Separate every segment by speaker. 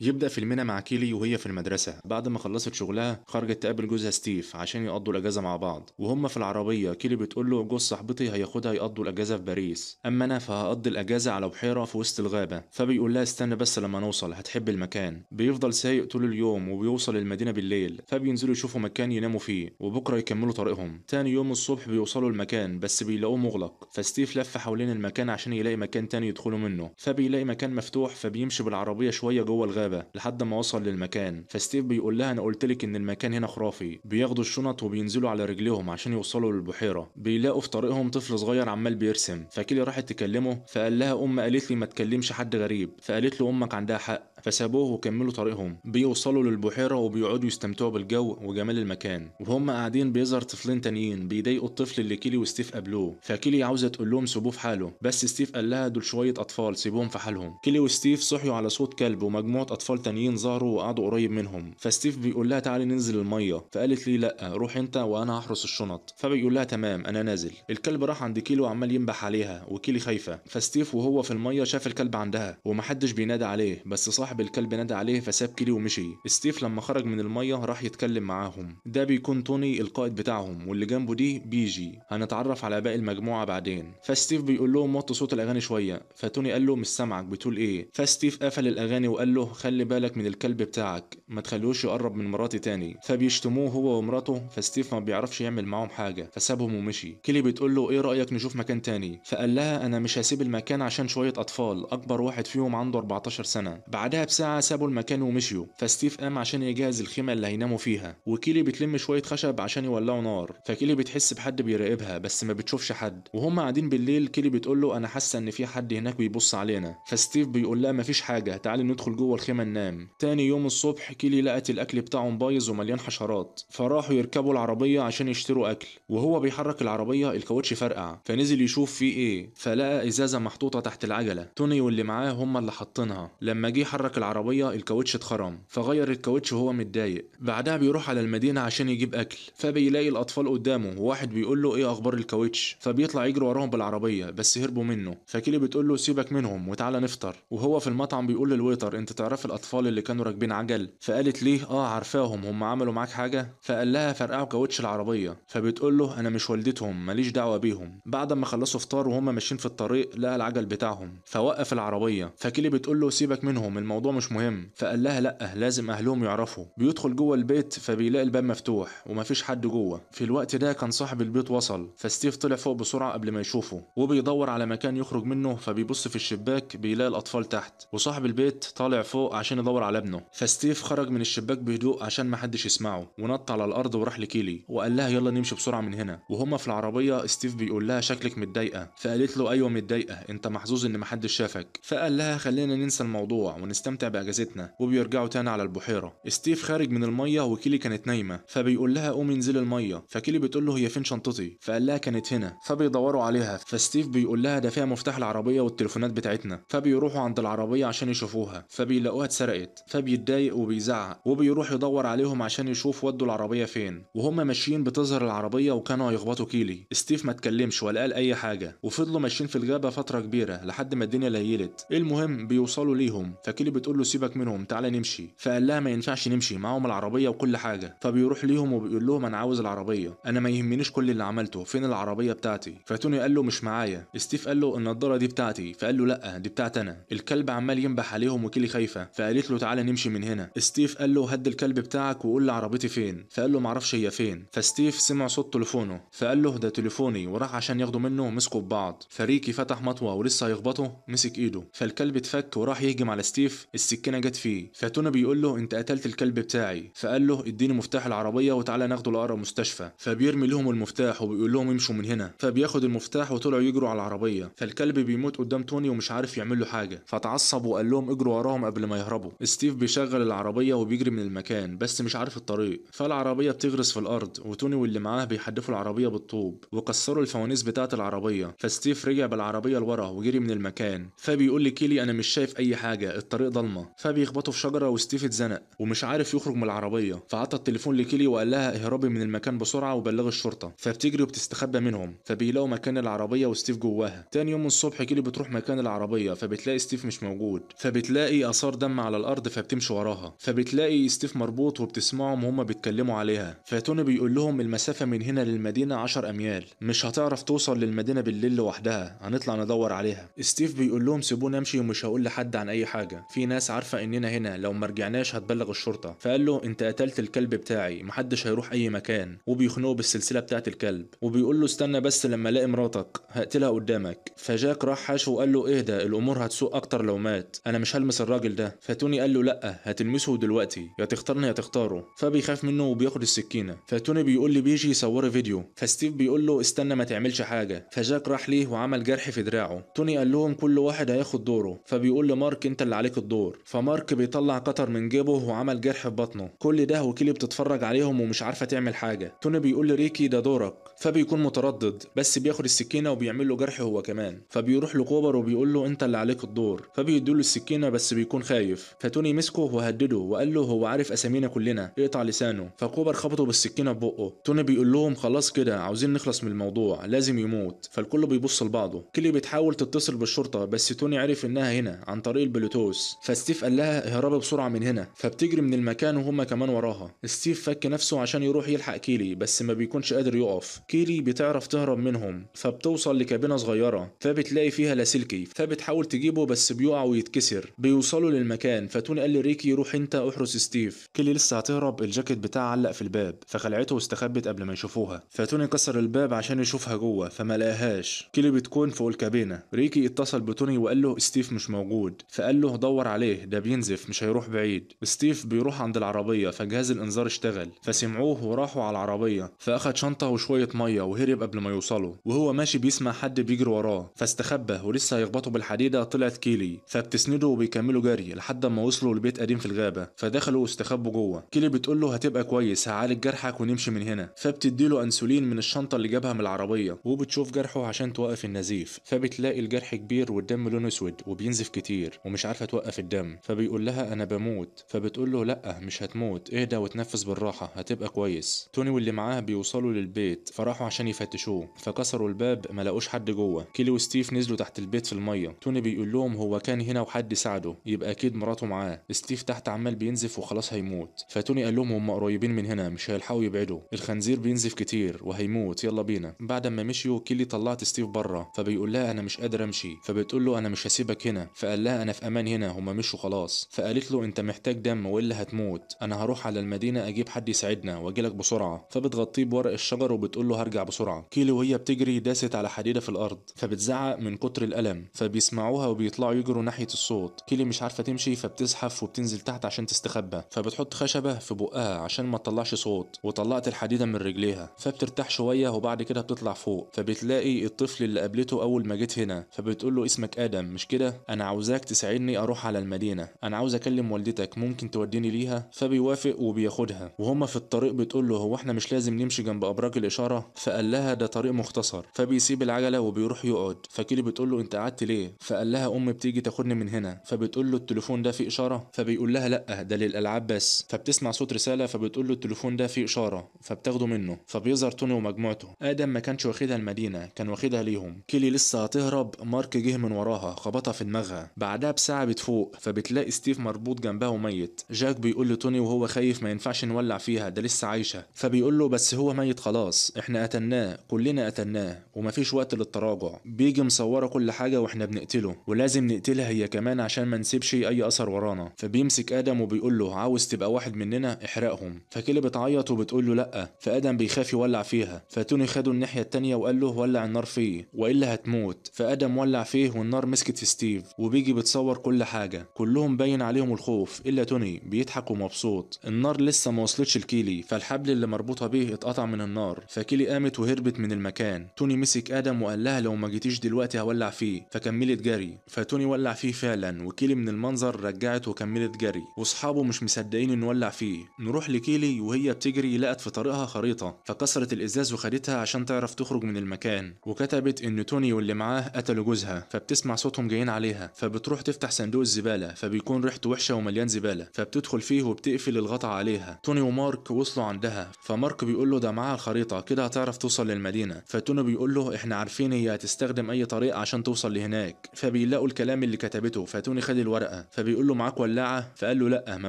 Speaker 1: يبدأ فيلمنا مع كيلي وهي في المدرسة. بعد ما خلصت شغلها خرجت تقابل جوزها ستيف عشان يقضوا الأجازة مع بعض. وهم في العربية كيلي بتقول له جوز صاحبتي هياخدها يقضوا الأجازة في باريس، أما أنا فهقضي الأجازة على بحيرة في وسط الغابة. فبيقول لها استنى بس لما نوصل هتحب المكان. بيفضل سايق طول اليوم وبيوصل المدينة بالليل، فبينزلوا يشوفوا مكان يناموا فيه وبكرة يكملوا طريقهم. تاني يوم الصبح بيوصلوا المكان بس بيلاقوه مغلق، فستيف لف حوالين المكان عشان يلاقي مكان تاني يدخلوا منه، فبيلاقي مكان مفتوح، فبيمشي بالعربية شوية جوه الغابة لحد ما وصل للمكان. فستيف بيقول لها انا قلت لك ان المكان هنا خرافي. بياخدوا الشنط وبينزلوا على رجليهم عشان يوصلوا للبحيرة. بيلاقوا في طريقهم طفل صغير عمال بيرسم، فكيلي راحت تكلمه فقال لها ام قالت لي ما تكلمش حد غريب، فقالت له امك عندها حق، فسابوه وكملوا طريقهم. بيوصلوا للبحيرة وبيقعدوا يستمتعوا بالجو وجمال المكان. وهم قاعدين بيظهر طفلين تانيين بيضايقوا الطفل اللي كيلي وستيف قابلوه، فكيلي عاوزه تقول لهم سيبوه في حاله، بس ستيف قال لها دول شوية اطفال سيبوهم في حالهم. كيلي وستيف صحيوا على صوت كلب ومجموعة اطفال تانيين ظهروا وقعدوا قريب منهم، فستيف بيقول لها تعالي ننزل المية، فقالت لي لا روح انت وانا هحرس الشنط، فبيقول لها تمام انا نازل. الكلب راح عند كيلي وعمال ينبح عليها وكيلي خايفة، فستيف وهو في المية شاف الكلب عندها ومحدش بينادى عليه، بس صاحب الكلب نادى عليه فساب كيلي ومشي. ستيف لما خرج من المية راح يتكلم معاهم، ده بيكون توني القائد بتاعهم واللي جنبه دي بيجي، هنتعرف على باقي المجموعة بعدين. فستيف بيقول لهم وطوا صوت الاغاني شوية، فتوني قال له مش سامعك بتقول ايه، فستيف قفل الاغاني وقال له خلي بالك من الكلب بتاعك ما تخلوش يقرب من مراتي تاني، فبيشتموه هو ومراته، فستيف ما بيعرفش يعمل معاهم حاجة فسابهم ومشي. كيلي بتقول له ايه رايك نشوف مكان تاني، فقال لها انا مش هسيب المكان عشان شوية اطفال اكبر واحد فيهم عنده 14 سنة. بعدها بساعة سابوا المكان ومشيوا، فستيف قام عشان يجهز الخيمة اللي هيناموا فيها، وكيلي بتلم شوية خشب عشان يولعوا نار، فكيلي بتحس بحد بيراقبها بس ما بتشوفش حد. وهم قاعدين بالليل كيلي بتقول له انا حاسه ان في حد هناك بيبص علينا، فستيف بيقول لها مفيش حاجة تعالي ندخل جوه الخيمة ننام. تاني يوم الصبح كيلي لقت الاكل بتاعهم بايظ ومليان حشرات، فراحوا يركبوا العربية عشان يشتروا اكل، وهو بيحرك العربية الكاوتش فرقع، فنزل يشوف فيه ايه، فلقى ازازة محطوطة تحت العجلة، توني واللي معاه هم اللي حاطينها. لما جه حرك العربية الكاوتش اتخرم، فغير الكاوتش وهو متضايق. بعدها بيروح على المدينة عشان يجيب اكل، فبيلاقي الاطفال قدامه وواحد بيقول له ايه اخبار الكاوتش، فبيطلع يجري وراهم بالعربية بس هربوا منه. فكيلي بتقول له سيبك منهم وتعالى نفطر. وهو في المطعم بيقول لل waiter انت تعرف الاطفال اللي كانوا راكبين عجل؟ فقالت ليه اه عارفاهم، هم عملوا معاك حاجة؟ فقال لها فرقعوا كاوتش العربية، فبتقول له انا مش والدتهم ماليش دعوه بيهم. بعد ما خلصوا فطار وهم ماشيين في الطريق لقى العجل بتاعهم فوقف العربية، فكيلي بتقول له سيبك منهم الموضوع مش مهم، فقال لها لا لازم اهلهم يعرفوا. بيدخل جوه البيت فبيلاقي الباب مفتوح ومفيش حد جوه. في الوقت ده كان صاحب البيت وصل، فستيف طلع فوق بسرعة قبل ما يشوفه، وبيدور على مكان يخرج منه، فبيبص في الشباك بيلاقي الاطفال تحت وصاحب البيت طالع فوق عشان يدور على ابنه. فستيف خرج من الشباك بهدوء عشان محدش يسمعه، ونط على الارض وراح لكيلي وقال لها يلا نمشي بسرعة من هنا. وهما في العربية ستيف بيقول لها شكلك متضايقة، فقالت له ايوه متضايقة انت محظوظ ان محدش شافك، فقال لها خلينا ننسى الموضوع ونستمتع باجازتنا. وبيرجعوا تاني على البحيرة. ستيف خارج من المية وكيلي كانت نايمة، فبيقول لها قومي انزلي المية، فكيلي بتقول له هي فين شنطتي؟ فقال لها كانت هنا، فبيدوروا عليها، فستيف بيقول لها ده فيها مفتاح العربية والتليفونات بتاعتنا، فبيروحوا عند العربية عشان يشوفوها، فبيلاقوها اتسرقت، فبيتضايق وبيزعق وبيروح يدور عليهم عشان يشوف ودوا العربية فين. وهم ماشيين بتظهر العربية وكانوا هيخبطوا كيلي. ستيف ما اتكلمش ولا قال اي حاجة، وفضلوا ماشيين في الغابة فترة كبيرة لحد ما الدنيا ليلت. المهم بيوصلوا ليهم، فكيلي بتقول له سيبك منهم تعالى نمشي، فقال لها ما ينفعش نمشي معاهم العربية وكل حاجة. فبيروح ليهم وبيقول لهم انا عاوز العربية، انا ما يهمنيش كل اللي عملته، فين العربية بتاعتي؟ فتوني قال له مش معايا. ستيف قال له النضارة دي بتاعتي، فقال له لا دي بتاعتي انا. الكلب عمال ينبح عليهم وكيلي خايفة، فقالت له تعالى نمشي من هنا. ستيف قال له هد الكلب بتاعك وقول لي عربيتي فين، فقال له معرفش هي فين. فستيف سمع صوت تليفونه فقال له ده تليفوني، وراح عشان ياخده منه مسكوا ببعض. فريكي فتح مطوه ولسه هيخبطه مسك ايده، فالكلب اتفك وراح يهجم على ستيف، السكينة جت فيه. فتوني بيقول له انت قتلت الكلب بتاعي، فقال له اديني مفتاح العربية وتعالى ناخده لاقرب مستشفى. فبيرمي لهم المفتاح وبيقول لهم امشوا من هنا، فبياخد المفتاح وطلعوا يجروا على العربية. فالكلب بيموت قدام توني ومش عارف يعمل له حاجة، فتعصب وقال لهم اجروا وراهم قبل ما يهربوا. ستيف بيشغل العربية وبيجري من المكان بس مش عارف الطريق، فالعربيه بتغرس في الارض وتوني واللي معاه بيحدفوا العربية بالطوب وكسروا الفوانيس بتاعه العربية. فستيف رجع بالعربية لورا وجري من المكان، فبيقول لكيلي انا مش شايف اي حاجة الطريق ضلمة، فبيخبطوا في شجرة وستيف اتزنق ومش عارف يخرج من العربية، فعطى التليفون لكيلي وقال لها اهربي من المكان بسرعة وبلغي الشرطة، فبتجري وبتستخبى منهم، فبيلاقوا مكان العربية وستيف جواها. تاني يوم الصبح كيلي بتروح مكان العربية، فبتلاقي ستيف مش موجود، فبتلاقي اثار دم على الارض فبتمشي وراها، فبتلاقي ستيف مربوط وبتسمعهم وهم بيتكلموا عليها. فتوني بيقول لهم المسافة من هنا للمدينة 10 اميال، مش هتعرف توصل للمدينة بالليل لوحدها، هنطلع ندور عليها. ستيف بيقول لهم سيبوني امشي ومش هقول لحد عن اي حاجة، في ناس عارفه اننا هنا، لو ما رجعناش هتبلغ الشرطة. فقال له انت قتلت الكلب بتاعي، محدش هيروح اي مكان، وبيخنقه بالسلسلة بتاعه الكلب، وبيقول له استنى بس لما الاقي مراتك هقتلها قدامك. فجاك راح حاشه وقال له اهدى، الامور هتسوء اكتر لو مات، انا مش هلمس الراجل ده. فتوني قال له لا هتلمسه دلوقتي، يا تختارني يا تختاره. فبيخاف منه وبياخد السكينة. فتوني بيقول لي بيجي يصوري فيديو، فستيف بيقول له استنى ما تعملش حاجة. فجاك راح ليه وعمل جرح في دراعه. توني قال لهم كل واحد هياخد دوره، فبيقول لمارك انت اللي عليك الدور. فمارك بيطلع قطر من جيبه وعمل جرح في بطنه. كل ده وكيلي بتتفرج عليهم ومش عارفه تعمل حاجة. توني بيقول لريكي ده دورك، فبيكون متردد بس بياخد السكينة وبيعمل له جرح هو كمان. فبيروح لكوبر وبيقول له انت اللي عليك الدور، فبيديله السكينة بس بيكون خايف. فتوني مسكه وهدده وقال له هو عارف اسامينا كلنا، اقطع لسانه. فكوبر خبطه بالسكينة في بقه. توني بيقول لهم خلاص كده عاوزين نخلص من الموضوع، لازم يموت. فالكل بيبص لبعضه. كيلي بتحاول تتصل بالشرطة بس توني عرف انها هنا عن طريق البلوتوث. فستيف قال لها اهربي بسرعة من هنا، فبتجري من المكان وهما كمان وراها. ستيف فك نفسه عشان يروح يلحق كيلي بس ما بيكونش قادر يقف. كيلي بتعرف تهرب منهم، فبتوصل لكابينه صغيرة فبتلاقي فيها لاسلكي، فبتحاول تجيبه بس بيقع ويتكسر. بيوصلوا للمكان، فتوني قال لريكي روح انت احرس ستيف. كيلي لسه هتهرب، الجاكيت بتاعها علق في الباب فخلعته واستخبت قبل ما يشوفوها. فتوني كسر الباب عشان يشوفها جوه فما لقاهاش. كيلي بتكون فوق الكابينه. ريكي اتصل بتوني وقال له ستيف مش موجود، فقال له دور عليه ده بينزف مش هيروح بعيد. ستيف بيروح عند العربية فجهاز الانذار اشتغل، فسمعوه وراحوا على العربية، فاخد شنطه وشوية مية وهرب قبل ما يوصلوا. وهو ماشي بيسمع حد بيجري وراه فاستخبى ولسه هيخبطه بالحديده طلعت كيلي، فبتسنده وبيكملوا جري لحد ما وصلوا لبيت قديم في الغابة، فدخلوا واستخبوا جوه. كيلي بتقول له هتبقى كويس، هعالج جرحك ونمشي من هنا. فبتديله انسولين من الشنطة اللي جابها من العربية، وبتشوف جرحه عشان توقف النزيف، فبتلاقي الجرح كبير والدم لونه اسود وبينزف كتير ومش عارفه توقف الدم. فبيقول لها انا بموت، فبتقول له لا مش هتموت، اهدى وتنفس بالراحة هتبقى كويس. توني واللي معاه بيوصلوا للبيت، فراحوا عشان يفتشوه فكسروا الباب ما لقوش حد جوه. كيلي وستيف نزلوا تحت البيت في المية. توني بيقول لهم هو كان هنا وحد ساعده، يبقى اكيد مراته معاه. ستيف تحت عمال بينزف وخلاص هيموت، فتوني قال لهم هم قريبين من هنا مش هيلحقوا يبعدوا، الخنزير بينزف كتير وهيموت، يلا بينا. بعد ما مشيوا كيلي طلعت ستيف بره، فبيقول لها انا مش قادر امشي، فبتقول له انا مش هسيبك هنا، فقال لها انا في امان هنا، هما مشوا خلاص. فقالت له انت محتاج دم والا هتموت، انا هروح على المدينة اجيب حد يساعدنا واجيلك بسرعة. فبتغطيه بورق الشجر وبتقول له هرجع بسرعة. كيلي وهي بتجري داست على حديده في الارض، فبتزعق من كتر الالم، فبيسمعوها وبيطلعوا يجروا ناحية الصوت. كيلي مش عارفه تمشي فبتزحف وبتنزل تحت عشان تستخبى، فبتحط خشبه في بقها عشان ما تطلعش صوت، وطلعت الحديدة من رجليها، فبترتاح شوية وبعد كده بتطلع فوق. فبتلاقي الطفل اللي قابلته اول ما جيت هنا، فبتقول له اسمك ادم مش كده؟ انا عاوزاك تساعدني اروح على المدينة، انا عاوز اكلم والدتك، ممكن توديني ليها؟ فبيوافق وبياخدها. وهما في الطريق بتقول له هو احنا مش لازم نمشي جنب ابراج الاشارة؟ فقال لها ده طريق مختصر. فبيسيب العجلة وبيروح يقعد. فكيلي بتقول له انت قعدت ليه؟ فقال لها امي بتيجي تاخدني من هنا. فبتقول له التليفون ده فيه اشارة؟ فبيقول لها لا ده للالعاب بس. فبتسمع صوت رسالة، فبتقول له التليفون ده فيه اشارة، فبتاخده منه. فبيظهر توني ومجموعته. ادم ما كانش واخدها المدينة، كان واخدها ليهم. كيلي لسه هتهرب، مارك جه من وراها خبطها في دماغها. بعدها بساعة بتفوق، فبتلاقي ستيف مربوط جنبها وميت. جاك بيقول لتوني وهو خايف ما ينفعش نولع فيها، ده لسه عايشه. فبيقول له بس هو ميت خلاص، احنا قتلناه، كلنا قتلناه ومفيش وقت للتراجع. بيجي مصوره كل حاجة واحنا بنقتله، ولازم نقتلها هي كمان عشان ما نسيبش اي اثر ورانا. فبيمسك ادم وبيقول له عاوز تبقى واحد مننا احرقهم. فكيلي بتعيط وبتقول له لا، فادم بيخاف يولع فيها. فتوني خده الناحية التانية وقال له ولع النار فيه والا هتموت. فادم ولع فيه والنار مسكت في ستيف، وبيجي بتصور كل حاجة. كلهم باين عليهم الخوف الا توني بيضحك ومبسوط. النار لسه ما وصلتش لكيلي، فالحبل اللي مربوطة بيه اتقطع من النار، فكيلي قامت وهربت من المكان. توني مسك ادم وقال لها لو ما جيتيش دلوقتي هولع فيه، فكملت جري. فتوني ولع فيه فعلا، وكيلي من المنظر رجعت وكملت جري، واصحابه مش مصدقين انه ولع فيه. نروح لكيلي وهي بتجري لقت في طريقها خريطة، فكسرت الازاز وخدتها عشان تعرف تخرج من المكان، وكتبت ان توني واللي معاه قتلوا جوزها. فبتسمع صوتهم جايين عليها، فبتروح تفتح صندوق الزبالة الزبالة، فبيكون ريحته وحشة ومليان زبالة، فبتدخل فيه وبتقفل الغطا عليها. توني ومارك وصلوا عندها، فمارك بيقول له ده معاها الخريطة كده هتعرف توصل للمدينة، فتوني بيقول له احنا عارفين هي هتستخدم اي طريقه عشان توصل لهناك، فبيلاقوا الكلام اللي كتبته، فتوني خد الورقة، فبيقول له معاك ولاعه؟ فقال له لا ما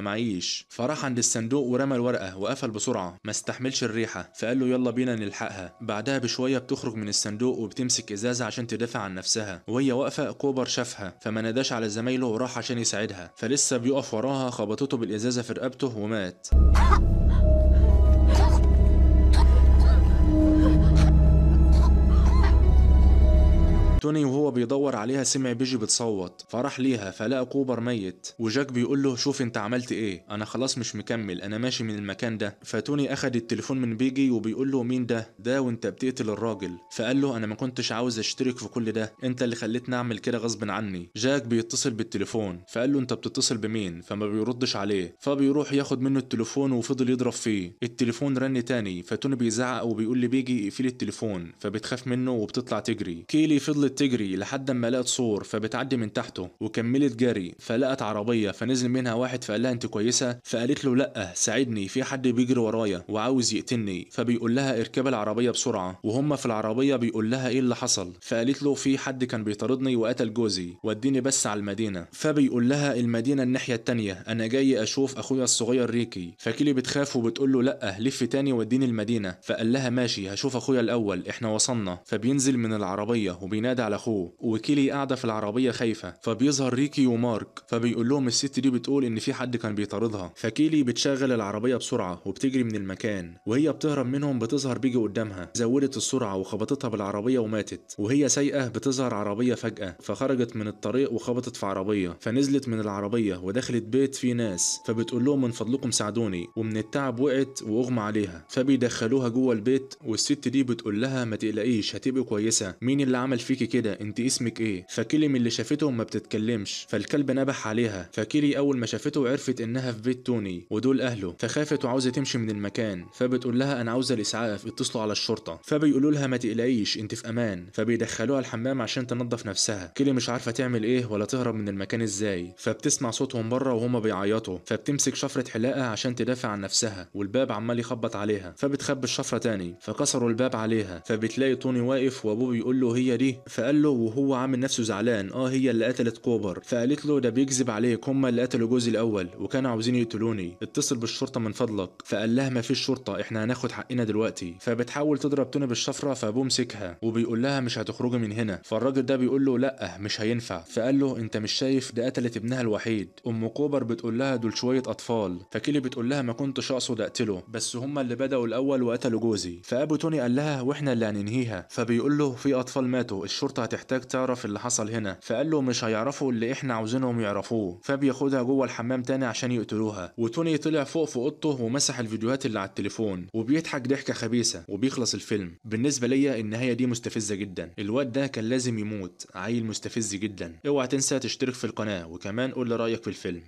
Speaker 1: معيش، فراح عند الصندوق ورمى الورقة وقفل بسرعة ما استحملش الريحة، فقال له يلا بينا نلحقها. بعدها بشوية بتخرج من الصندوق وبتمسك ازازة عشان تدافع عن نفسها، وهي واقفة كوبر شافها فما ناداش على زمايله وراح عشان يساعدها، فلسه بيقف وراها خبطته بالازازه في رقبته ومات. توني وهو بيدور عليها سمع بيجي بتصوت، فراح ليها فلقى كوبر ميت، وجاك بيقول له شوف انت عملت ايه، انا خلاص مش مكمل، انا ماشي من المكان ده. فتوني اخد التليفون من بيجي وبيقول له مين ده وانت بتقتل الراجل؟ فقال له انا ما كنتش عاوز اشترك في كل ده، انت اللي خليتني اعمل كده غصب عني. جاك بيتصل بالتليفون، فقال له انت بتتصل بمين؟ فما بيردش عليه، فبيروح ياخد منه التليفون وفضل يضرب فيه. التليفون رن تاني، فتوني بيزعق وبيقول لبيجي اقفلي التليفون، فبتخاف منه وبتطلع تجري. كيلي فضلت تجري لحد ما لقت سور، فبتعدي من تحته وكملت جري، فلقت عربية فنزل منها واحد فقال لها انت كويسة؟ فقالت له لا ساعدني، في حد بيجري ورايا وعاوز يقتلني. فبيقول لها اركبي العربية بسرعة، وهم في العربية بيقول لها ايه اللي حصل؟ فقالت له في حد كان بيطاردني وقتل جوزي، وديني بس على المدينة. فبيقول لها المدينة الناحية التانية، انا جاي اشوف اخويا الصغير ريكي. فكيلي بتخاف وبتقول له لا لف تاني وديني المدينة، فقال لها ماشي هشوف اخويا الاول، احنا وصلنا. فبينزل من العربية وبينادي على اخوه، وكيلي قاعدة في العربية خايفة، فبيظهر ريكي ومارك، فبيقول لهم الست دي بتقول ان في حد كان بيطاردها. فكيلي بتشغل العربية بسرعة وبتجري من المكان، وهي بتهرب منهم بتظهر بيجي قدامها، زودت السرعة وخبطتها بالعربية وماتت. وهي سايقه بتظهر عربية فجاة، فخرجت من الطريق وخبطت في عربية، فنزلت من العربية ودخلت بيت فيه ناس، فبتقول لهم من فضلكم ساعدوني، ومن التعب وقعت واغمى عليها. فبيدخلوها جوه البيت، والست دي بتقول لها ما تقلقيش هتبقي كويسة، مين اللي عمل فيكي كده؟ انت اسمك ايه؟ فكيلي من اللي شافته ما بتتكلمش، فالكلب نبح عليها. فكيلي اول ما شافته عرفت انها في بيت توني ودول اهله، فخافت وعاوزه تمشي من المكان، فبتقول لها انا عاوزه الاسعاف، اتصلوا على الشرطة. فبيقولوا لها ما تقلقيش انت في امان. فبيدخلوها الحمام عشان تنظف نفسها. كيلي مش عارفه تعمل ايه ولا تهرب من المكان ازاي، فبتسمع صوتهم بره وهما بيعيطوا، فبتمسك شفرة حلاقه عشان تدافع عن نفسها، والباب عمال يخبط عليها، فبتخبي الشفرة تاني، فكسروا الباب عليها. فبتلاقي توني واقف وابوه بيقول له هي دي؟ فقال له وهو عامل نفسه زعلان اه هي اللي قتلت كوبر. فقالت له ده بيكذب عليك، هما اللي قتلوا جوزي الاول وكانوا عاوزين يقتلوني، اتصل بالشرطة من فضلك. فقال لها ما فيش شرطه، احنا هناخد حقنا دلوقتي. فبتحاول تضرب توني بالشفره، فابوه مسكها وبيقول لها مش هتخرجي من هنا. فالراجل ده بيقول له لا مش هينفع. فقال له انت مش شايف ده قتلت ابنها الوحيد. ام كوبر بتقول لها دول شوية اطفال. فكيلي بتقول لها ما كنتش اقصد اقتله، بس هما اللي بداوا الاول وقتلوا جوزي. فابو توني قال لها واحنا اللي هننهيها. فبيقول له في اطفال ماتوا، الشرطة هتحتاج تعرف اللي حصل هنا. فقال له مش هيعرفوا اللي احنا عاوزينهم يعرفوه. فبياخدها جوه الحمام تاني عشان يقتلوها. وتوني طلع فوق في اوضته ومسح الفيديوهات اللي على التليفون وبيضحك ضحكه خبيثة وبيخلص الفيلم. بالنسبة ليا النهاية دي مستفزة جدا، الواد ده كان لازم يموت، عيل مستفز جدا. اوعى تنسى تشترك في القناة وكمان قول لي رايك في الفيلم.